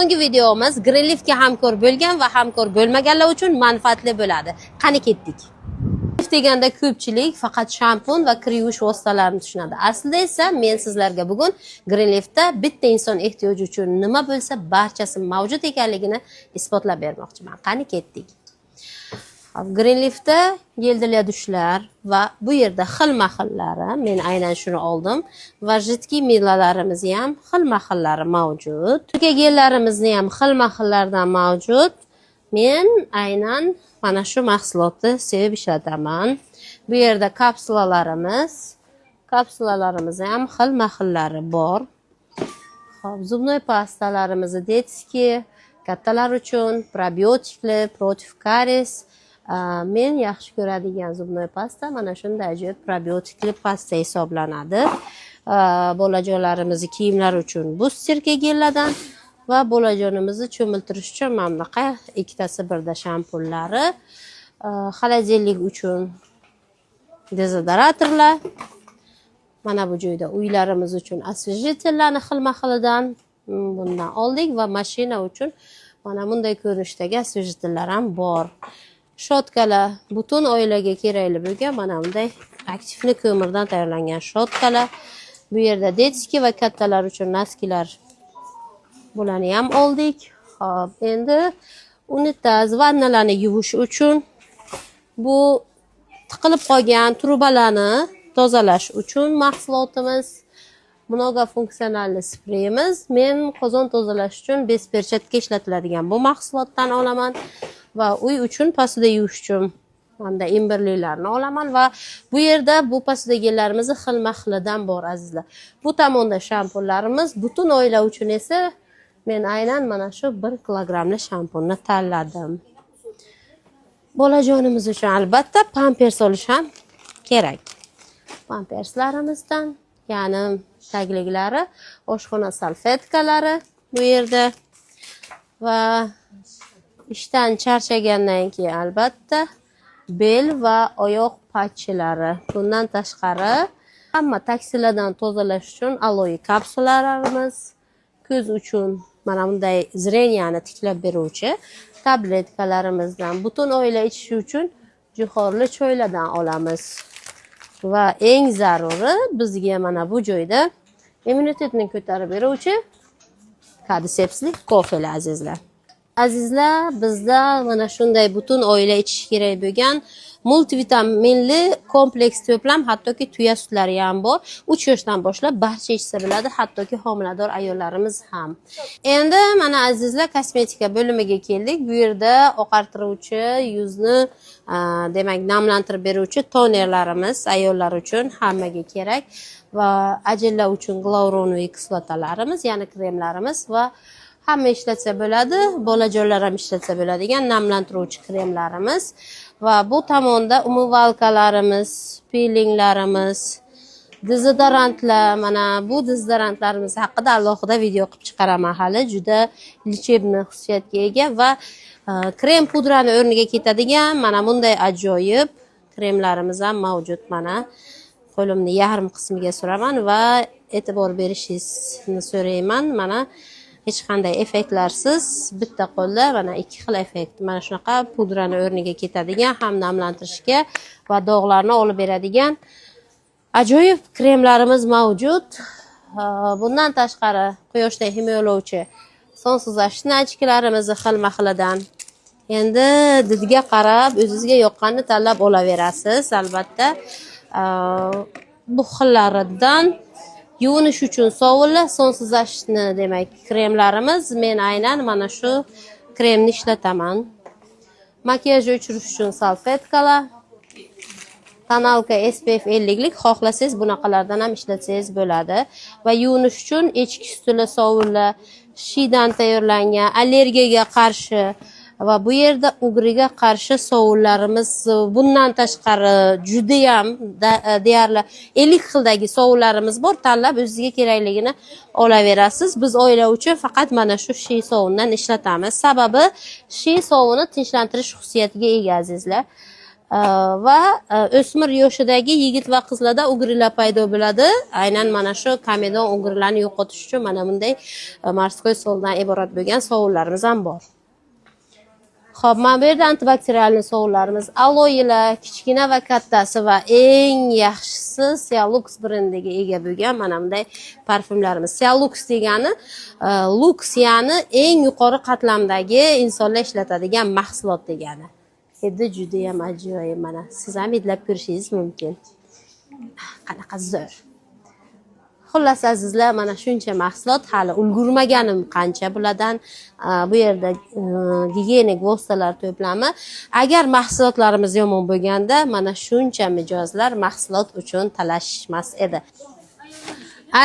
Bugungi videomiz Greenleafga hamkor bo'lgan va hamkor bo'lmaganlar uchun manfaatli bo'ladi. Qani ketdik. Greenleaf deganda ko'pchilik faqat shampun va kir yuvish vositalarini tushunadi. Aslida esa men sizlarga bugun Greenleafda bitta inson ehtiyoji uchun nima bo'lsa barchasi mavjud ekanligini isbotlab bermoqchiman. Qani ketdik. Hop, Greenleafda гель для душа lar va bu yerda xilma-xillari, men aynan shuni oldim va жидкий мыло larimiz ham xilma-xillari mavjud. Gellarimizni ham xilma-xillaridan mavjud. Men aynan mana shu mahsulotni sevib ishlataman. Bu yerda kapsulalarimiz ham xilma-xillari bor. Hop, зубной pastalarimizni детский, kattalar uchun probiotikli, против кариес. Men yaxshi ko'radigan зубной pasta mana shunday ajoyib probiotikli pasta hisoblanadi. Bolajonlarimizni kiyimlari uchun bu стирка gelladan va bolajonimizni cho'miltirish uchun mana bunaqa ikkitasi birda shampunlari, холодильник uchun dezodoratorlar, mana bu joyda uylarimiz uchun освежитель larni xilma-xilidan bundan oldik va mashina uchun mana bunday ko'rinishdagi освежитель lar ham bor. Щётка lar butun oilaga kerakli bo'lgan mana bunday активный ko'mirdan tayyorlangan щётка lar. Bu yerda детский va kattalar uchun носки lar, bularni ham oldik. Hop, endi unitaz, vannalarni yuvish uchun, bu tiqilib qolgan trubalarni tozalash uchun mahsulotimiz, многофункциональный spreyimiz. Men qozon tozalash uchun без перчатка ishlatiladigan bu mahsulotdan olaman va uy uchun посуда yuvish uchun mana imbirlilarni olaman va bu yerda bu посуда gellarimizni xilma xilidan bor, azizlar. Bu tomonda shampunlarimiz, butun oila uchun esa men aynan mana shu 1 kilogrammli shampunni tanladim. Bolajonimiz uchun albatta pampers olish ham kerak. Pamperslarimizdan, ya'ni tagliklari, oshxona salfetkalari bu yerda va ishdan charchagandan keyin albatta bel va oyoq patchilari. Bundan tashqari hamma toksinlardan tozalash uchun aloe kapsulalarimiz, ko'z uchun mana bunday зрения ni tiklab beruvchi tabletkalarimizdan, butun oila ichishi uchun jo'xorli choylardan olamiz. Va eng zaruri bizga mana bu joyda immunitetni ko'tarib beruvchi korditsepsli kofelar, azizlar. Azizlar, bizda mana shunday butun oila ichishi kerak bo'lgan multivitaminli kompleks to'plam, hattoki tuya sutlari ham bor. 3 yoshdan boshlab barcha ichsa bo'ladi, hattoki homilador ayollarimiz ham. Endi mana, azizlar, kosmetika bo'limiga keldik. Bu yerda oqartiruvchi, yuzni demak namlantirib beruvchi tonerlarimiz ayollar uchun hammaga kerak va ajinlar uchun гиалуроновый kislotalarimiz, ya'ni kremlarimiz va hamma ishlatsa bo'ladi, bolajonlar ham ishlatsa bo'ladigan namlantiruvchi kremlarimiz va bu tomonda умывалка larimiz, pilinglarimiz, dezodorantlar. Mana bu dezodorantlarimiz haqida alohida video qilib chiqaraman hali. Juda лечебный xususiyatga ega va krem pudrani o'rniga ketadigan mana bunday ajoyib kremlarimiz ham mavjud. Mana qo'limni yarim qismiga suraman va e'tibor berishingizni so'rayman. Mana hech qanday effektlarsiz bitta qo'lda mana ikki xil effekt. Mana shunaqa pudrani o'rniga ketadigan, ham namlantirishga va dog'larni olib beradigan ajoyib kremlarimiz mavjud. Bundan tashqari quyoshdan himoyalovchi солнцезащитный очки larimizni xilma xilidan. Endi didga qarab o'zingizga yoqqanini tanlab olaverasiz albatta. Bu xillaridan yuvinish uchun sovunlar, солнцезащитный demak kremlarimiz. Men aynan mana shu kremni ishlataman. Makiyaj o'chirish uchun salfetkalar, тоналка SPF 50lik, xohlasangiz bunaqalardan ham ishlatsangiz bo'ladi. Va yuvinish uchun echki sutili sovunlar, shiydan tayyorlangan, allergiyaga qarshi va bu yerda угри ga qarshi sovunlarimiz. Bundan tashqari judayam deyarli 50 xildagi sovunlarimiz bor. Tanlab o'zizga kerakligini olaverasiz. Biz oila uchun faqat mana shu shiy sovundan ishlatamiz. Sababi shiy sovuni tinchlantirish xususiyatiga ega, azizlar. Va o'smir yoshidagi yigit va qizlarda угри lar paydo bo'ladi. Aynan mana shu комедон, угри larni yo'qotish uchun mana bunday морской соль dan iborat bo'lgan sovunlarimiz ham bor. Xo'p, mana bu yerda антибактериальный sovunlarimiz, aloelar, kichkina va kattasi va eng yaxshisi Sialux brendiga ega bo'lgan mana bunday parfyumlarimiz. Sialux degani lux, ya'ni eng yuqori qatlamdagi insonlar ishlatadigan mahsulot degani. Hidi juda ham ajoyib, mana siz ham hidlab ko'rishingiz mumkin. Qanaqa zo'r. Xullas, azizlar, mana shuncha mahsulot, hali ulgurmaganim qancha bulardan. Bu yerda gigiyenik vositalar to'plami. Agar mahsulotlarimiz yomon bo'lganda, mana shuncha mijozlar mahsulot uchun talashishmas edi.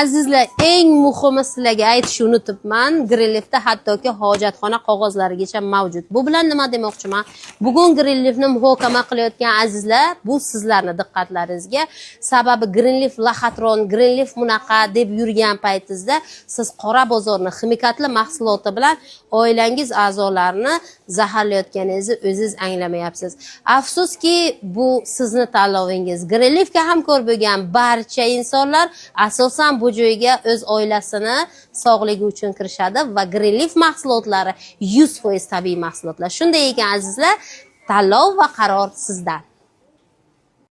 Azizlar, eng muhimi sizlarga aytishni unutibman. Greenleafda hattoki hojatxona qog'ozlarigacha mavjud. Bu bilan nima demoqchiman? Bugun Greenleafni muhokama qilayotgan azizlar, bu sizlarni diqqatlaringizga. Sababi Greenleaf лохотрон, Greenleaf bunaqa deb yurgan paytingizda siz qora bozorni ximikatli mahsuloti bilan oilangiz a'zolarini zaharlayotganingizni o'zingiz anglamayapsiz. Afsuski, bu sizni tanlovingiz. Greenleafga hamkor bo'lgan barcha insonlar asosan bu joyga o'z oilasini sog'ligi uchun kirishadi va Greenleaf mahsulotlari 100% tabiiy mahsulotlar. Shunday ekan, azizlar, tanlov va qaror sizdan.